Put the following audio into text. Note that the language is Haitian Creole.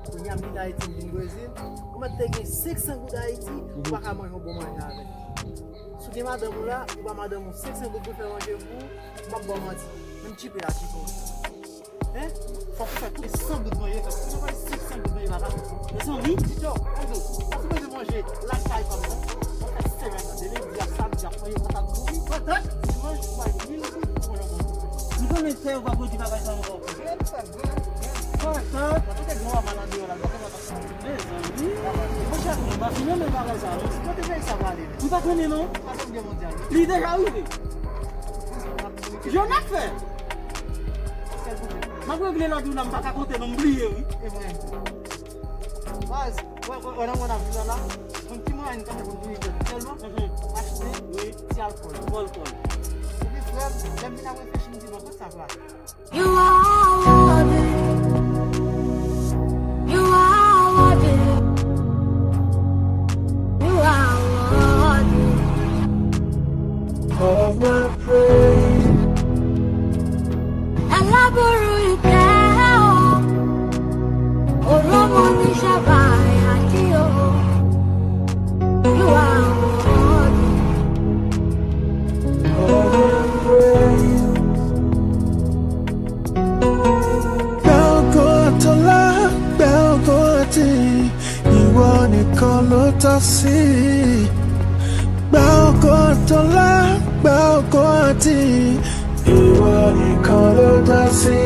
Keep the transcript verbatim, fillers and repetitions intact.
Kounye a m kite Ayiti, m vin Brezil. Ou mèt te gen senk san goud Ayiti, ou pa ka manje yon bon manje avè l. Si w gen madanm ou la, ou ba madanm ou senk san goud pou l fè manje pou ou, m p ap ba w manti. Menm tchipe la tchipe w. Hein? Fòk ou fè tou san goud manje, paske si w bay senk san goud manje, papa. Mezanmi, Tito, Enzo, pa sipoze manje lakay fanm nan. W ap fè semèn nan, de lendi a samdi, ap manje patat bouyi, patat, dimanch, ou bay mil goud pou manje yon bon. M konnen sè yo pa pwodui bagay sa ankò. Grenn frè, grenn, grenn. Patat. Nan tout gran papa nan deyò la, l pa konn patat. Mezanmi. Monchè, m pa fin renmen bagay sa, non. Kote peyi sa prale? M pa konnen, non. Twazyèm gè mondyal. Li deja rive. Yo n ap fè. M ap regle lòd ou la, m pa ka konte non, m bliye wi. E mwen. Baz, wè, wè, wè, nan mwen ap vin la, konn ki mwayen nou ka fè pou nou bliye lòd sèlman, achte ti alkòl. Alkòl. Epi frè m, lè m vin ap reflechi, m di, bon, kot sa prale? You are worthy. You are worthy. You are worthy of my praise. Alábòrú ìkẹ́ o, òró mo ní ṣàbàyà tí o. You are worthy of my praise. Gba ògo àtọlá, gba ògo àtìyìn, ìwọ nìkan ló tọ́ sí. Gba ògo àtọlá, gba ògo àtìyìn, ìwọ nìkan ló tọ́ sí.